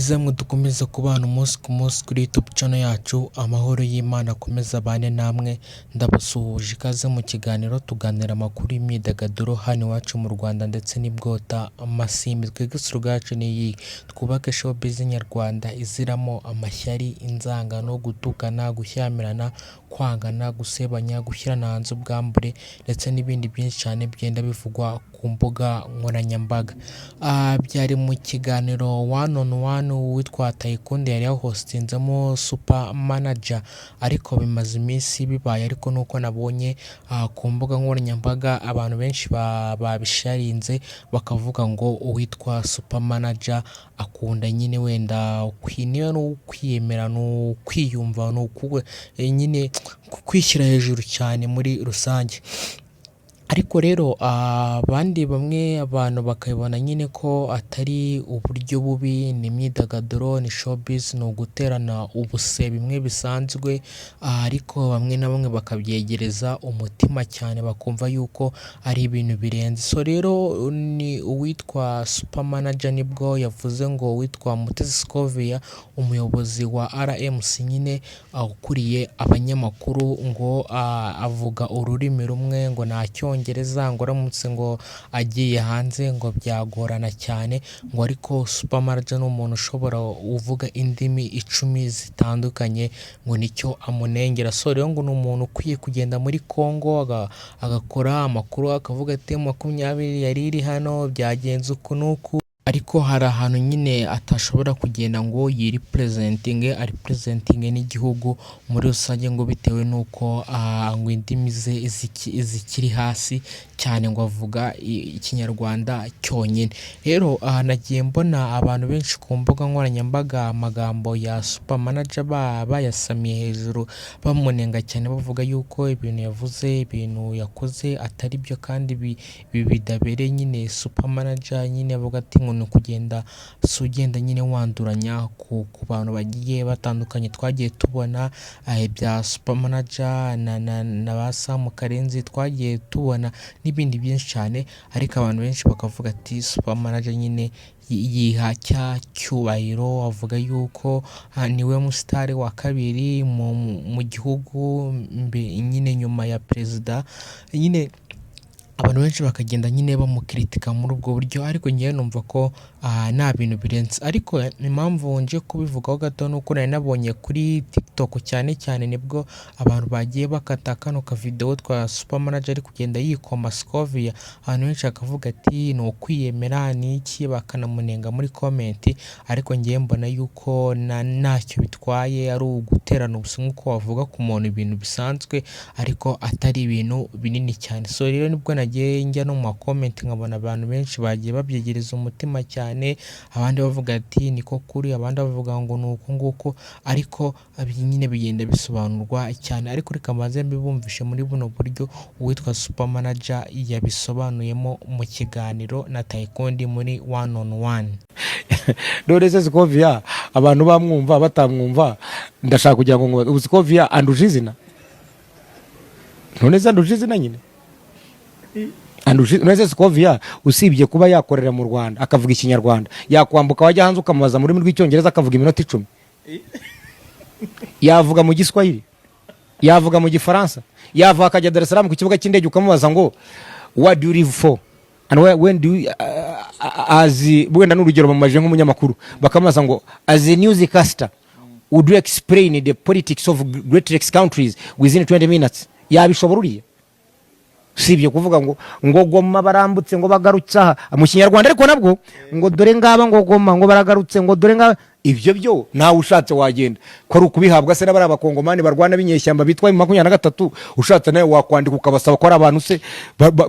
byiza mwe dukomeza kubana umunsi ku munsi kuri YouTube channel yacu. Amahoro y'Imana akomeze abane namwe. Ndabasuhuje, ikaze mu kiganiro tuganira amakuru y'imyidagaduro hano iwacu mu Rwanda ndetse n'ibwota amasimbi. Twebwe slogan yacu ni iyi: twubake showbiz nyarwanda iziramo amashyari, inzangano, gutukana, gushyamirana, kwangana, gusebanya, gushyirana hanze ubwambure ndetse n'ibindi byinshi cyane bigenda bivugwa ku mbuga nkoranyambaga. Byari mu kiganiro One on One, uwitwa Taikun yari yahostinzemo Super Manager, ariko bimaze iminsi bibaye, ariko nuko nabonye ku mbuga nkoranyambaga abantu benshi babisharinze, bakavuga ngo uwitwa Super Manager akunda nyine wenda niba ni ukwiyemera, ni ukwiyumva, ni nyine kwishyira hejuru cyane muri rusange. Ariko rero abandi bamwe, abantu bakabibona nyine ko atari uburyo bubi, ni imyidagaduro, ni showbiz, ni uguterana ubuse bimwe bisanzwe, ariko bamwe na bamwe bakabyegereza umutima cyane, bakumva yuko ari ibintu birenze. So rero ni uwitwa Super Manager nibwo yavuze ngo uwitwa Mutesi Scovia, umuyobozi wa RMC nyine ukuriye abanyamakuru, ngo avuga ururimi rumwe, ngo nta Cyongereza, ngo aramutse ngo agiye hanze ngo byagorana cyane, ngo ariko Super Manager ni umuntu ushobora uvuga indimi 10 zitandukanye, ngo nicyo amunengera. So rero ngo ni umuntu ukwiye kugenda muri Congo agakora amakuru, akavuga ati 20 yari iri hano, byagenze uku n'uku, ariko hari ahantu nyine atashobora kugenda ngo yirepresentinge, arepresentinge n'igihugu muri rusange, ngo bitewe n'uko ngo indimi ze zikiri hasi cyane, ngo avuga Ikinyarwanda cyonyine. Rero aha nagiye mbona abantu benshi ku mbuga nkoranyambaga amagambo ya Super Manager bayasamiye hejuru, bamunenga cyane, bavuga yuko ibintu yavuze, ibintu yakoze atari byo kandi bidabereye nyine Super Manager nyine. Avuga ati ngo ni ukugenda si ugenda nyine wanduranya ku bantu bagiye batandukanye. Twagiye tubona ibya Super Manager na ba Sam Karenzi, twagiye tubona n'ibindi byinshi cyane, ariko abantu benshi bakavuga ati Super Manager nyine yiha cya cyubahiro, avuga yuko niwe musitari wa kabiri mu gihugu nyine nyuma ya perezida nyine. Abantu benshi bakagenda nyine bamukritika muri ubwo buryo, ariko ngewe numva ko nta bintu birenze. Ariko impamvu nje kubivugaho gato ni uko nari nabonye kuri TikTok cyane cyane, nibwo abantu bagiye bakata kano kavidewo twa Super Manager ari kugenda yikoma Scovia, abantu benshi bakavuga ati ni ukwiyemera, ni iki, bakanamunenga muri comment. Ariko ngewe mbona yuko ntacyo bitwaye, ari uguterana ubusa nk'uko wavuga ku muntu ibintu bisanzwe, ariko atari ibintu binini cyane. So rero nibwo nagiye njya no mu macomment, nkabona abantu benshi bagiye babyegereza umutima cyane, abandi bavuga ati niko kuri, abandi bavuga ngo ni uku nguku, ariko nyine bigenda bisobanurwa cyane. Ariko reka mbanze mbibumvishe muri buno buryo uwitwa Super Manager yabisobanuyemo mu kiganiro na Taikun muri One on One. None se Scovia, abantu bamwumva batamwumva, ndashaka kugira ngo ubu Scovia anduje izina? None se anduje izina nyine? Anduje? None se Scovia, usibye kuba yakorera mu Rwanda akavuga Ikinyarwanda, yakwambuka wajya hanze ukamubaza mu rurimi rw'Icyongereza akavuga iminota 10? Yavuga mu Giswahili, yavuga mu Gifaransa, yava akajya Dar es Salaam ku kibuga cy'indege ukamubaza ngo "What do you live for and when do you," as wenda n'urugero bamubajije nk'umunyamakuru, bakamubaza ngo "As a newscaster, would you explain the politics of Great Lakes countries within 20 minutes?" Yabishobora uriya? Usibye kuvuga ngo Goma barambutse, ngo bagarutse aha mu Kinyarwanda, ariko nabwo ngo dore ngaba, ngo Goma ngo baragarutse, ngo dore ngaba, ibyo byo nawe ushatse wagenda ko ari ukubihabwa se n'abari Abakongomani barwana b'inyeshyamba bitwa M23. Ushatse nawe wakwandika ukabasaba ko ari abantu se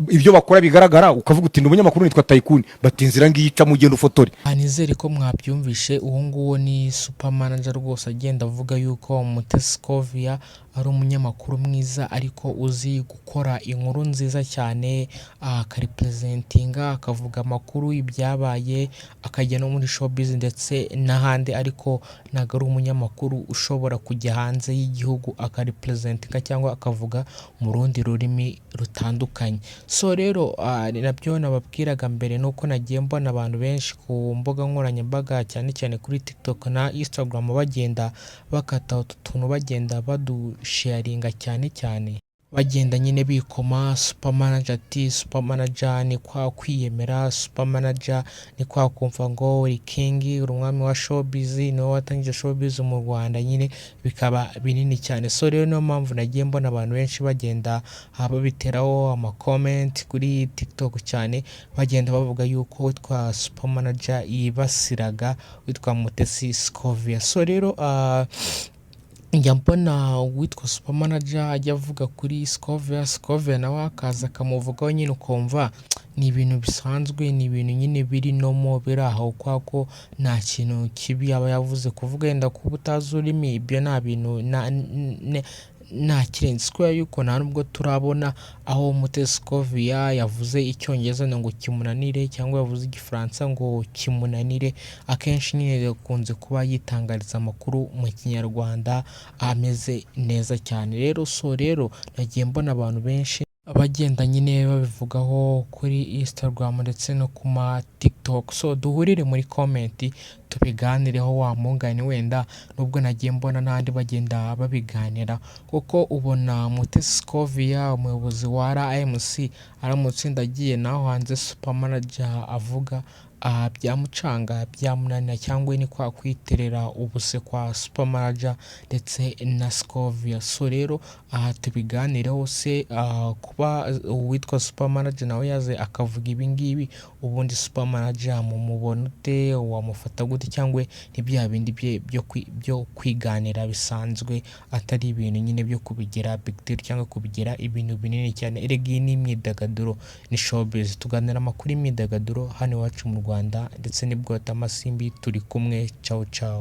ibyo bakora bigaragara, ukavuga uti ndi umunyamakuru nitwa Taikun, bati inzira ngiyi icamo, ugenda ufotore. Nizere ko mwabyumvishe. Uwo nguwo ni Super Manager rwose, agenda avuga yuko Mutesi Scovia ari umunyamakuru mwiza, ariko uzi gukora inkuru nziza cyane, akarepresentinga, akavuga amakuru ibyabaye, akajya no muri showbiz ndetse n'ahandi. Bugande, ariko ntabwo ari umunyamakuru ushobora kujya hanze y'igihugu akarepresentinga cyangwa akavuga mu rundi rurimi rutandukanye. So rero ni nabyo nababwiraga mbere, nuko nagiye mbona abantu benshi ku mbuga nkoranyambaga, cyane cyane kuri TikTok na Instagram, bagenda bakata utu tuntu, bagenda badusharinga, cyane cyane bagenda nyine bikoma Super Manager, ati Super Manager ni kwa kwiyemera, Super Manager ni kwa kumva ngo uri king, uri umwami wa showbiz, niwe watangije showbiz mu Rwanda, nyine bikaba binini cyane. So rero niyo mpamvu nagiye mbona abantu benshi bagenda babiteraho amacomment kuri TikTok cyane, bagenda bavuga yuko witwa Super Manager yibasiraga witwa Mutesi Scovia. So rero njya mbona uwitwa Super Manager ajya avuga kuri Scovia, Scovia nawe akaza akamuvugaho, nyine ukumva ni ibintu bisanzwe, ni ibintu nyine biri normal, biri aho, kwa ko nta kintu kibi aba yavuze. Kuvuga yenda kuba utazi ururimi, ibyo nta bintu nta kirenze, kubera yuko nta nubwo turabona aho Mutesi Scovia yavuze Icyongereza ngo kimunanire cyangwa yavuze Igifaransa ngo kimunanire. Akenshi nyine akunze kuba yitangariza amakuru mu Kinyarwanda ameze neza cyane. Rero so rero nagiye mbona abantu benshi bagenda nyine babivugaho kuri Instagram ndetse no ku ma TikTok. So duhurire muri comment tubiganireho wa mungani, wenda nubwo nagiye mbona n'abandi bagenda babiganira, kuko ubona Mutesi Scovia, umuyobozi wa RMC, aramutse agiye naho hanze Super Manager avuga byamucanga, byamunanira, cyangwa ni kwa kwiterera ubuse kwa Super Manager ndetse na Scovia. So rero aha tubiganireho se, kuba uwitwa Super Manager nawe yaze akavuga ibi ngibi, ubundi Super Manager mumubona ute? Wamufata gute? Cyangwa ni bya bindi bye byo kwiganira bisanzwe, atari ibintu nyine byo kubigira big deal cyangwa kubigira ibintu binini cyane? Erega iyi ni imyidagaduro, ni showbiz, tuganira amakuru y'imyidagaduro hano iwacu mu Rwanda ndetse n'ibwota amasimbi. Turi kumwe, ciao ciao.